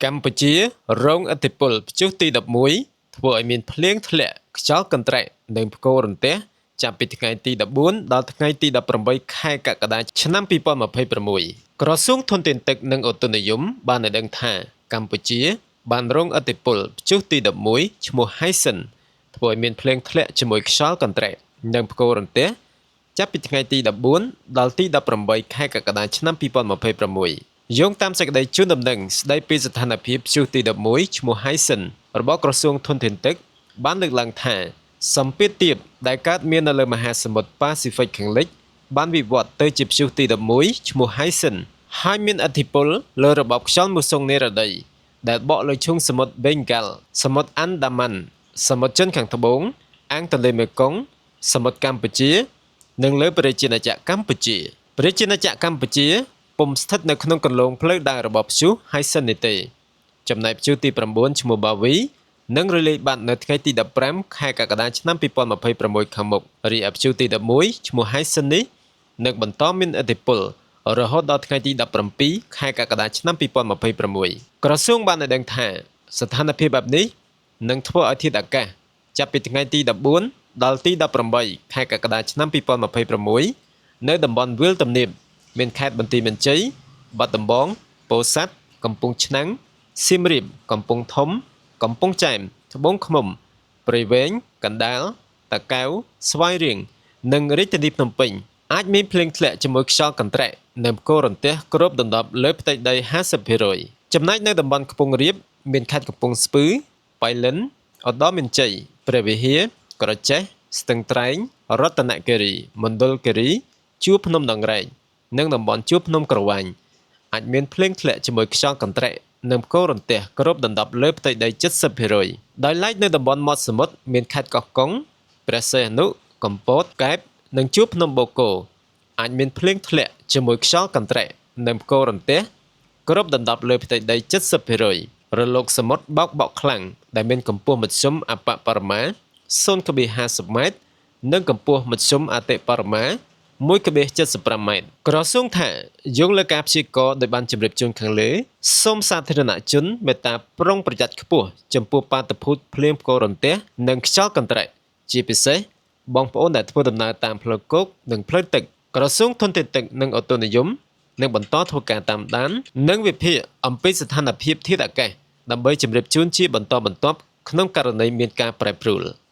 កម្ពុជារងឥទ្ធិពលព្យុះទី11ធ្វើឲ្យមានភ្លៀងធ្លាក់ខ្យល់កន្ត្រែកនិងផ្គររន្ទះចាប់ពីថ្ងៃទី14ដល់ថ្ងៃទី18ខែកក្កដាឆ្នាំ2026ក្រសួងធនធានទឹកនិងឧតុនិយមបានឲ្យដឹងថាកម្ពុជា បានរងឥទ្ធិពលព្យុះទី11ឈ្មោះហៃសិនធ្វើឲ្យមានភ្លៀងធ្លាក់ជាមួយខ្យល់កន្ត្រែកនិងផ្គររន្ទះចាប់ពីថ្ងៃទី14ដល់ទី18ខែកក្កដាឆ្នាំ2026យោងតាមសេចក្តីជូនដំណឹងស្តីពីស្ថានភាពព្យុះទី11ឈ្មោះហៃសិនរបស់ក្រសួងធនធានទឹកបានលើកឡើងថាសម្ពាធទាបដែលកើតមាននៅលើមហាសមុទ្រប៉ាស៊ីហ្វិកខាងលិចបានវិវត្តទៅជាព្យុះទី11ឈ្មោះហៃសិនហើយមានឥទ្ធិពលលើរបបខ្យល់មូសុងនិរតីដែលបក់លើឈូងសមុទ្របេងហ្គាល់សមុទ្រអាន់ដាម៉ាន់សមុទ្រចិនខាងត្បូងអាងទន្លេមេគង្គសមុទ្រកម្ពុជា និងលើប្រជាណាចក្រកម្ពុជាប្រជាណាចក្រកម្ពុជាពុំស្ថិតនៅក្នុងគន្លងផ្លូវដើររបស់ព្យុះហៃសិននេះទេចំណែកព្យុះទី9ឈ្មោះបាវីនឹងរលាយបាត់នៅថ្ងៃទី15ខែកក្កដាឆ្នាំ2026ខាងមុខរីឯព្យុះទី11ឈ្មោះហៃសិននេះនឹងបន្តមានឥទ្ធិពលរហូតដល់ថ្ងៃទី17ខែកក្កដាឆ្នាំ2026ក្រសួងបានឲ្យដឹងថាស្ថានភាពបែបនេះនឹងធ្វើឲ្យធាតុអាកាសចាប់ពីថ្ងៃទី14ដល់ទី18ខែកក្កដាឆ្នាំ2026នៅតំបន់វាលទំនាបមានខេត្តបន្ទាយមានជ័យបាត់ដំបងពោធិ៍សាត់កំពង់ឆ្នាំងសៀមរាបកំពង់ធំកំពង់ចែមត្បូងឃ្មុំព្រៃវែងកណ្ដាលតាកែវស្វាយរៀងនិងរាជធានីភ្នំពេញអាចមានភ្លៀងធ្លាក់ជាមួយខ្យល់កន្ត្រែកនិងផ្គររន្ទះគ្របដណ្ដប់លើផ្ទៃដី50%ចំណែកនៅតំបន់ខ្ពង់រាបមានខេត្តកំពង់ស្ពឺប៉ៃលិនឧត្តរមានជ័យព្រះវិហារក្រចេះស្ទឹងត្រែងរតនគិរីមណ្ឌលគិរីជួរភ្នំដងរែកនិងតំបន់ជួរភ្នំក្រវាញអាចមានភ្លៀងធ្លាក់ជាមួយខ្យល់កន្ត្រែកនិងផ្គររន្ទះគ្របដណ្ដប់លើផ្ទៃដី70%ដោយឡែកនៅតំបន់មាត់សមុទ្រមានខេត្តកោះកុងព្រះសីហនុកំពតកែបនិងជួរភ្នំបូកគោអាចមានភ្លៀងធ្លាក់ជាមួយខ្យល់កន្ត្រែកនិងផ្គររន្ទះគ្របដណ្ដប់លើផ្ទៃដី70%រលកសមុទ្របោកបក់ខ្លាំងដែលមានកម្ពស់មធ្យមអបបរមា0.50ម៉ែត្រនិងកម្ពស់មធ្យមអតិបរមា1.75ម៉ែត្រក្រសួងថាយោងលើការព្យាករណ៍ដោយបានជម្រាបជូនខាងលើសូមសាធារណជនមេត្តាប្រុងប្រយ័ត្នខ្ពស់ចំពោះបាតុភូតភ្លៀងផ្គររន្ទះនិងខ្យល់កន្ត្រែកជាពិសេសបងប្អូនដែលធ្វើដំណើរតាមផ្លូវគោកនិងផ្លូវទឹកក្រសួងធនធានទឹកនិងឧតុនិយមនឹងបន្តធ្វើការតាមដាននិងវិភាគអំពីស្ថានភាពធាតុអាកាសដើម្បីជម្រាបជូនជាបន្តបន្ទាប់ក្នុងករណីមានការប្រែប្រួល។